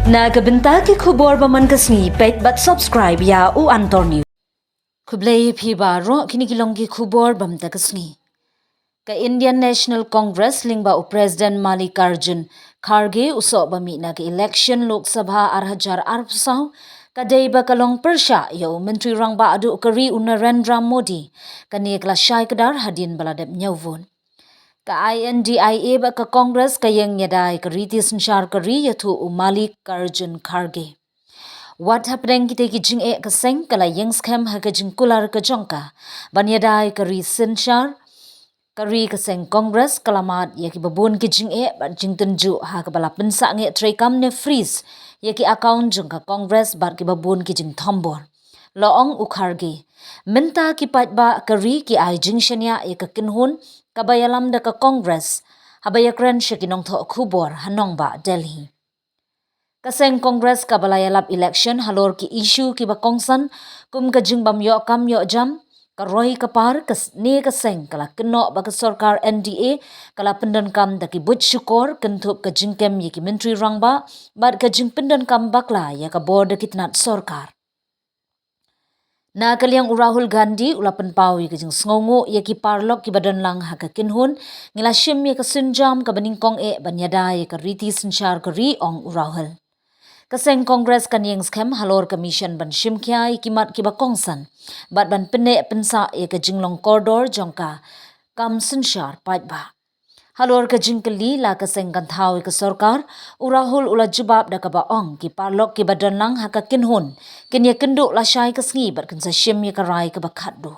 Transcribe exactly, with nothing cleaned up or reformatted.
Na ka bynta ki khubor ba man ka sngi, peit bad subscribe ïa u Antor News. Khublei phi baroh, kine ki long ki khubor ba mynta ka sngi. Ka Indian National Congress lyngba u President Mallikarjun Kharge u soh ba mih na ka election Lok Sabha ar hajar arphew saw, ka dei ba ka long pyrshah ïa u Myntri Rangbah duh ka ri u Narendra Modi, kane ka la shai kdar hadien ba la dep ñiew vote. Ka I N D I A bad ka Congress ka ïeng ïada ïa ka riti synshar ka ri ïathuh u Mallikarjun Kharge. Wat hapdeng kitei ki jingeh, ka seng ka la ïeng skhem ha ka jingkular ka jong ka ban ïada ïa ka ri synshar ka ri. Ka seng Congress ka la mad ïa kiba bun ki jingeh bad jingtynjuh ha kaba la pynsangeh treikam ne freeze ïa ki account jong ka Congress bad kiba bun ki jingthombor. La ong u Kharge, mynta ki paidbah ka ri ki ai jingshaniah ïa ka kynhun kaba ïalam da ka Congress, haba ïakren sha ki nongthoh khubor ha nongbah Delhi. Ka seng Congress kaba la ïalap election halor ki issue kiba kongsan, kum ka jingbym ïoh kam ïoh jam, ka roi ka par, ka s-, ne ka seng ka la kynnoh ba ka sorkar N D A ka la pyndonkam da ki buit shukor, kynthup ka jingkem ïa ki Myntri Rangbah bad ka jingpyndonkam bakla ïa ka bor da ki tnat sorkar. Na ka liang u Rahul Gandhi u la pynpaw ïa ka jingsngewnguh ïa ki paralok kiba don lang ha ka kynhun, ngi la shim ïa ka sienjam kaba nyngkong eh ban ïada ïa ka riti synshar ka ri, ong u Rahul. Ka seng Congress kan ïeng skhem halor ka mission ban shim khia ïa ki mat kiba kongsan bad ban pynneh pynsah ïa ka jinglong kordor jong ka kam synshar paidbah. Halor ka jingkylli la ka seng kan thaw ïa ka sorkar, u Rahul u la jubab da kaba ong ki paralok kiba don lang ha ka kynhun kin ïakynduh lashai ka sngi bad kin sa shim ïa ka rai kaba khatduh.